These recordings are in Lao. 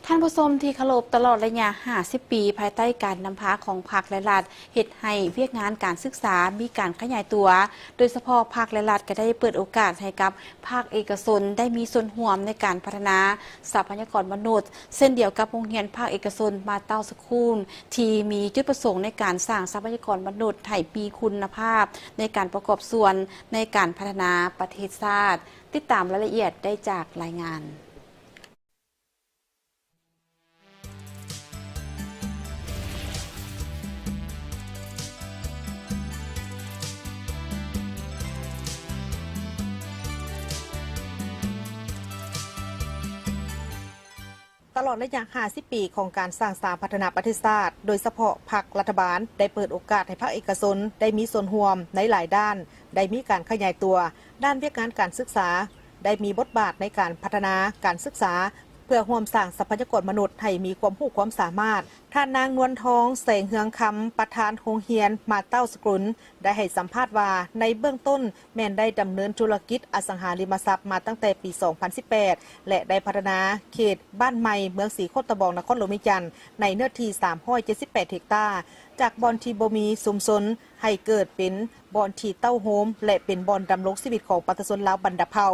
ທ່ານຜູ້ຊົມທີ່ເຄົາລົບ, ຕະຫຼອດໄລຍະຫ້າສິບປີ ພາຍໃຕ້ການນຳພາຂອງພັກ ແລະ ລັດ ເຮັດໃຫ້ວຽກງານການສຶກສາມີການຂະຫຍາຍຕົວ, ໂດຍສະເພາະພັກ ແລະ ລັດ ກໍໄດ້ເປີດໂອກາດໃຫ້ກັບພາກເອກະຊົນໄດ້ມີສ່ວນຮ່ວມໃນການພັດທະນາຊັບພະຍາກອນມະນຸດ, ເຊັ່ນດຽວກັບໂຮງຮຽນພາກເອກະຊົນ Motto School ທີ່ມີຈຸດປະສົງໃນການສ້າງຊັບພະຍາກອນມະນຸດໃຫ້ມີຄຸນນະພາບໃນການປະກອບສ່ວນໃນການພັດທະນາປະເທດຊາດ. ຕິດຕາມລາຍລະອຽດໄດ້ຈາກລາຍງານ. ຕະຫຼອດໄລຍະຫ້າສິບປີຂອງການສ້າງສາພັດທະນາປະເທດຊາດ, ໂດຍສະເພາະພັກລັດຖະບານໄດ້ເປີດໂອກາດໃຫ້ພາກເອກະຊົນໄດ້ມີສ່ວນຮ່ວມໃນຫຼາຍດ້ານ, ໄດ້ມີການຂະຫຍາຍຕົວດ້ານວຽກງານການສຶກສາ, ໄດ້ມີບົດບາດໃນການພັດທະນາການສຶກສາ ເພື່ອຮ່ວມສ້າງຊັບພະຍາກອນມະນຸດໃຫ້ມີຄວາມຮູ້ຄວາມສາມາດ. ທ່ານນາງ ນວນທອງ ແສງເຮືອງຄຳ ປະທານໂຮງຮຽນ Motto School ໄດ້ໃຫ້ສຳພາດວ່າ ໃນເບື້ອງຕົ້ນແມ່ນໄດ້ດຳເນີນທຸລະກິດອະສັງຫາລິມະຊັບມາຕັ້ງແຕ່ປີສອງພັນສິບແປດ ແລະ ໄດ້ພັດທະນາເຂດບ້ານໃໝ່ ເມືອງສີໂຄດຕະບອງ ນະຄອນຫຼວງວຽງຈັນ ໃນເນື້ອທີ່ສາມຮ້ອຍເຈັດສິບແປດເຮັກຕາ, ຈາກບ່ອນທີ່ບໍ່ມີຊຸມຊົນ ໃຫ້ເກີດເປັນບ່ອນທີ່ເຕົ້າໂຮມ ແລະ ເປັນບ່ອນດຳລົງຊີວິດຂອງປະຊາຊົນລາວບັນດາເຜົ່າ.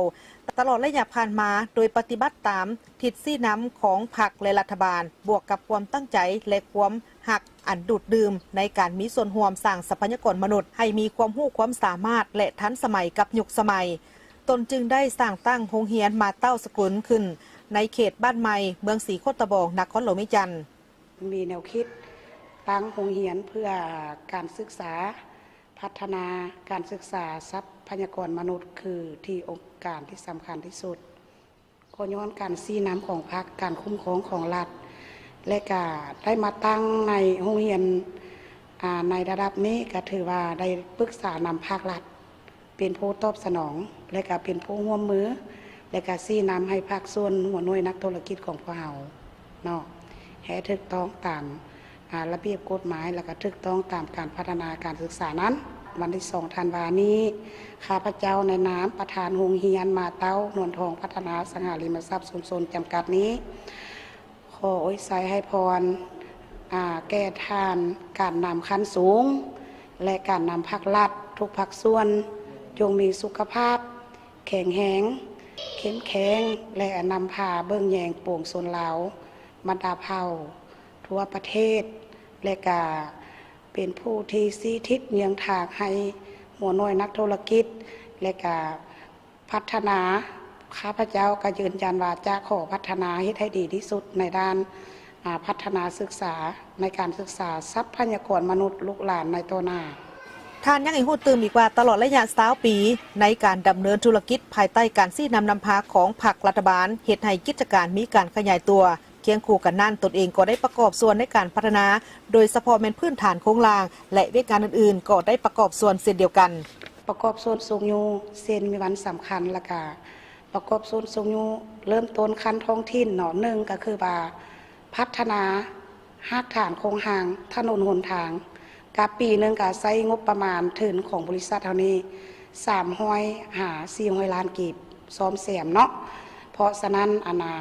ຕະຫຼອດໄລຍະຜ່ານມາ, ໂດຍປະຕິບັດຕາມທິດຊີ້ນຳຂອງພັກ ແລະ ລັດຖະບານ, ບວກກັບຄວາມຕັ້ງໃຈ ແລະ ຄວາມຮັກອັນດູດດື່ມໃນການມີສ່ວນຮ່ວມສ້າງຊັບພະຍາກອນມະນຸດໃຫ້ມີຄວາມຮູ້ຄວາມສາມາດ ແລະ ທັນສະໄໝກັບຍຸກສະໄໝ, ຕົນຈຶ່ງໄດ້ສ້າງຕັ້ງໂຮງຮຽນ Motto School ຂຶ້ນໃນເຂດບ້ານໃໝ່ ເມືອງສີໂຄດຕະບອງ ນະຄອນຫຼວງວຽງຈັນ. ມີແນວຄິດຕັ້ງໂຮງຮຽນເພື່ອການສຶກສາ, ພັດທະນາການສຶກສາຊັບພະຍາກອນມະນຸດ ຄືທີ່ອົງການທີ່ສຳຄັນທີ່ສຸດ. ກໍຍ້ອນການຊີ້ນຳຂອງພັກ, ການຄຸ້ມຄອງຂອງລັດ ແລະ ກະໄດ້ມາຕັ້ງໃນໂຮງຮຽນ, ອາ, ໃນລະດັບນີ້ ກະຖືວ່າໄດ້ປຶກສານຳພາກລັດ ເປັນຜູ້ຕອບສະໜອງ ແລະ ກະເປັນຜູ້ຮ່ວມມື ແລະ ກະຊີ້ນຳໃຫ້ພາກສ່ວນຫົວໜ່ວຍນັກທຸລະກິດຂອງພວກເຮົາເນາະ ໃຫ້ຖືກຕ້ອງຕາມ, ອາ, ລະບຽບກົດໝາຍ ແລະ ກະຖືກຕ້ອງຕາມການພັດທະນາການສຶກສານັ້ນ. ວັນທີສອງທັນວານີ້ ຂ້າພະເຈົ້າໃນນາມປະທານໂຮງຮຽນມາເຕົ້າ ນວນທອງພັດທະນາອະສັງຫາລິມະຊັບຊຸມຊົນຈຳກັດນີ້ ຂໍອວຍໄຊໃຫ້ພອນ, ອາ, ແກ່ທ່ານການນຳຂັ້ນສູງ ແລະ ການນຳພັກລັດທຸກພາກສ່ວນ ຈົ່ງມີສຸຂະພາບແຂງແຮງ, ເຂັ້ມແຂງ ແລະ ນຳພາເບິ່ງແຍງປວງຊົນລາວບັນດາເຜົ່າທົ່ວປະເທດ ແລະ ກະເປັນຜູ້ທີ່ຊີ້ທິດເຍືອງທາງໃຫ້ຫົວໜ່ວຍນັກທຸລະກິດ ແລະ ກະ ພັດທະນາ, ຂ້າພະເຈົ້າກໍຢືນຢັນວ່າຈະຂໍພັດທະນາເຮັດໃຫ້ດີທີ່ສຸດໃນດ້ານ, ອາ, ພັດທະນາສຶກສາ, ໃນການສຶກສາຊັບພະຍາກອນມະນຸດລູກຫຼານໃນຕໍ່ໜ້າ. ທ່ານຍັງໃຫ້ຮູ້ຕື່ມອີກວ່າ ຕະຫຼອດໄລຍະຊາວປີໃນການດຳເນີນທຸລະກິດພາຍໃຕ້ການຊີ້ນຳນຳພາຂອງພັກລັດຖະບານ ເຮັດໃຫ້ກິດຈະການມີການຂະຫຍາຍຕົວ. ຄຽງຄູ່ກັນນັ້ນ, ຕົນເອງກໍໄດ້ປະກອບສ່ວນໃນການພັດທະນາ, ໂດຍສະເພາະແມ່ນພື້ນຖານໂຄງລ່າງ ແລະ ວຽກງານອື່ນໆ ກໍໄດ້ປະກອບສ່ວນເຊັ່ນດຽວກັນ. ປະກອບສ່ວນຊຸກຍູ້ເຊັ່ນມີວັນສຳຄັນ ແລ້ວກະປະກອບສ່ວນຊຸກຍູ້ເລີ່ມຕົ້ນຂັ້ນທ້ອງຖິ່ນເນາະ, ໜຶ່ງກໍຄືວ່າພັດທະນາຮາກຖານໂຄງຮ່າງຖະໜົນຫົນທາງ, ກະປີໜຶ່ງກະໃຊ້ງົບປະມານທຶນຂອງບໍລິສັດເຮົານີ້ສາມຮ້ອຍຫາສີ່ຮ້ອຍລ້ານກີບ ສ້ອມແຊມເນາະ. ເພາະສະນັ້ນ ອັນນ່າ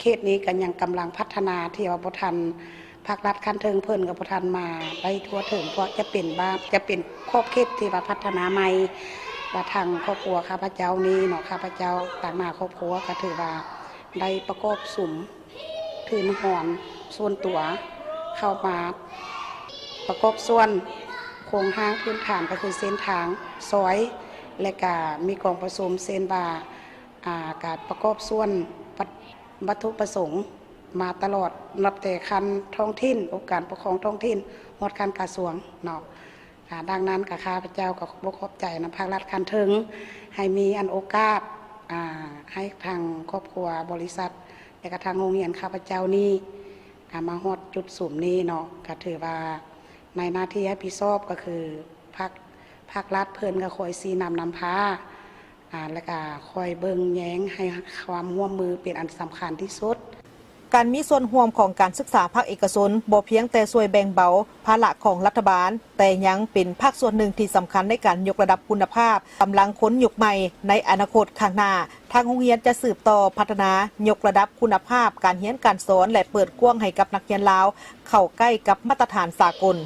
ເຂດນີ້ກໍຍັງກຳລັງພັດທະນາ ທີ່ວ່າບໍ່ທັນ, ພາກລັດຂັ້ນເທິງເພິ່ນກໍບໍ່ທັນມາໄດ້ທົ່ວເຖິງ, ເພາະຈະເປັນບ້ານ, ຈະເປັນຂອບເຂດທີ່ວ່າພັດທະນາໃໝ່. ແລະ ທາງຄອບຄົວຂ້າພະເຈົ້ານີ້ເນາະ, ຂ້າພະເຈົ້າຕາງໜ້າຄອບຄົວກໍຖືວ່າໄດ້ປະກອບສຸມທຶນຮອນສ່ວນຕົວເຂົ້າມາປະກອບສ່ວນໂຄງຮ່າງພື້ນຖານ ກໍຄືເສັ້ນທາງ, ຊອຍ ແລະ ກະມີກອງປະຊຸມ ເຊັ່ນວ່າ ອາ ການປະກອບສ່ວນວັດ ວັດຖຸປະສົງມາຕະຫຼອດ ນັບແຕ່ຂັ້ນທ້ອງຖິ່ນ, ອົງການປົກຄອງທ້ອງຖິ່ນ ຮອດຂັ້ນກະຊວງເນາະ. ອາ ດັ່ງນັ້ນກະ ຂ້າພະເຈົ້າກໍຂໍຂອບໃຈນຳພາກລັດຂັ້ນເທິງ ໃຫ້ມີອັນໂອກາດ ອາ ໃຫ້ທາງຄອບຄົວ, ບໍລິສັດ ແລະ ກະທາງໂຮງຮຽນຂ້າພະເຈົ້ານີ້ ອາ ມາຮອດຈຸດສຸມນີ້ເນາະ. ກະຖືວ່າໃນໜ້າທີ່ຮັບຜິດຊອບ ກໍຄືພາກ ພາກລັດເພິ່ນກໍຄອຍຊີ້ນຳນຳພາ ອາ ແລະກະຄອຍເບິ່ງແຍງໃຫ້ຄວາມຮ່ວມມືເປັນອັນສຳຄັນທີ່ສຸດ. ການມີສ່ວນຮ່ວມຂອງການສຶກສາພາກເອກະຊົນ ບໍ່ພຽງແຕ່ຊ່ວຍແບ່ງເບົາພາລະຂອງລັດຖະບານ, ແຕ່ຍັງເປັນພາກສ່ວນໜຶ່ງທີ່ສຳຄັນໃນການຍົກລະດັບຄຸນນະພາບກຳລັງຄົນຍຸກໃໝ່ໃນອະນາຄົດຂ້າງໜ້າ. ທາງໂຮງຮຽນຈະສືບຕໍ່ພັດທະນາ, ຍົກລະດັບຄຸນນະພາບການຮຽນການສອນ ແລະ ເປີດກວ້າງໃຫ້ກັບນັກຮຽນລາວເຂົ້າໃກ້ກັບມາດຕະຖານສາກົນ.